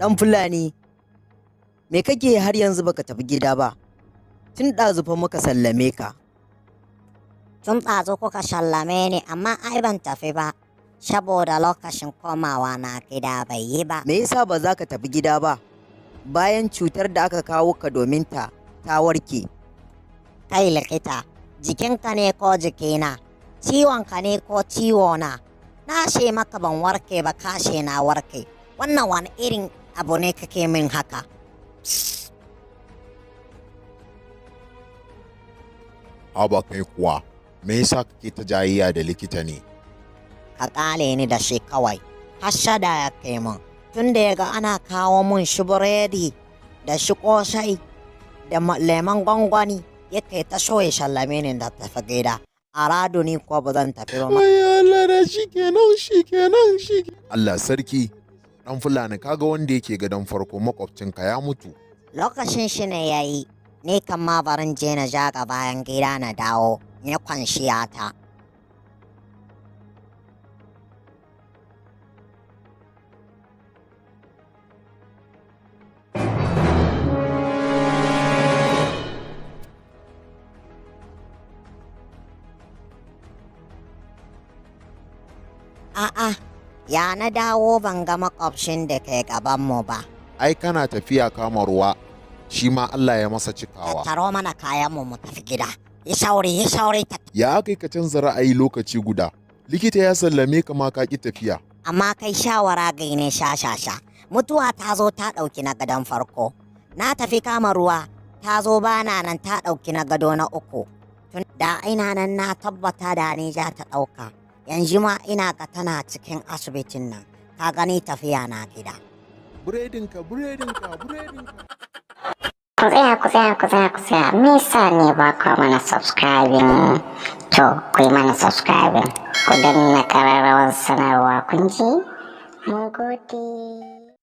Ɗan Fulani, me kake har yanzu baka tafi gida ba? Tun ɗazu fa muka sallame ka. Tun ɗazu kuka sallame ni, amma ai ban tafi ba, saboda lokacin komawa na gida bai yi ba. Me yasa ba za ka tafi gida ba? Bayan cutar da aka kawo ka domin ta, ta warke. Kai likita, jikinka ne ko jikina? Ciwonka ne ko ciwona? Na ce maka ban warke ba, ka ce na warke. Wannan wani irin abu ne kake min haka? Haba kai kuwa, me yasa kake ta jayayya da likita ne? Ka ƙale ni da shi kawai. Hassada ya kai mun. Tun da ya ga ana kawo mun shi buredi da shi ƙosai da lemon gwangwani, yake ta so ya sallame ni da tafi gida. A radu ni kuwa ba zan tafi ba ma. Allah na shikenan, shikenan, shikenan. Allah sarki, ɗan Fulani, kaga wanda yake gadon farko, makwabcinka ya mutu. Lokacin shi ne ya yi, ni kan ma barin je na jaga bayan gida na dawo, ni kwanciya ta. A'a, ya na dawo ban ga makwabcin da ke gabanmu ba. Ai kana tafiya kama ruwa, shi ma Allah ya masa cikawa. Tattaro mana kayanmu mu tafi gida. Yi sauri, yi sauri. Ya aka yi ka canza ra'ayi lokaci guda? Likita ya sallame ka ma ka ƙi tafiya. Amma kai shawara gaine sha sha sha. Mutuwa ta zo ta ɗauki na gadon farko. Na tafi kama ruwa, ta zo bana nan ta ɗauki na gado na uku. Tun da ina nan na tabbata da ni za ta ɗauka. Yanzu ma ina ga tana cikin asibitin nan. Ka gani, tafiya na gida. Buredinka, buredinka, buredinka. Ku tsaya, ku tsaya, ku tsaya, ku tsaya. Me yasa ne ba ku mana subscribing? To, ku yi mana subscribing. Ku danna kararrawar sanarwa, kun ji? Mun gode.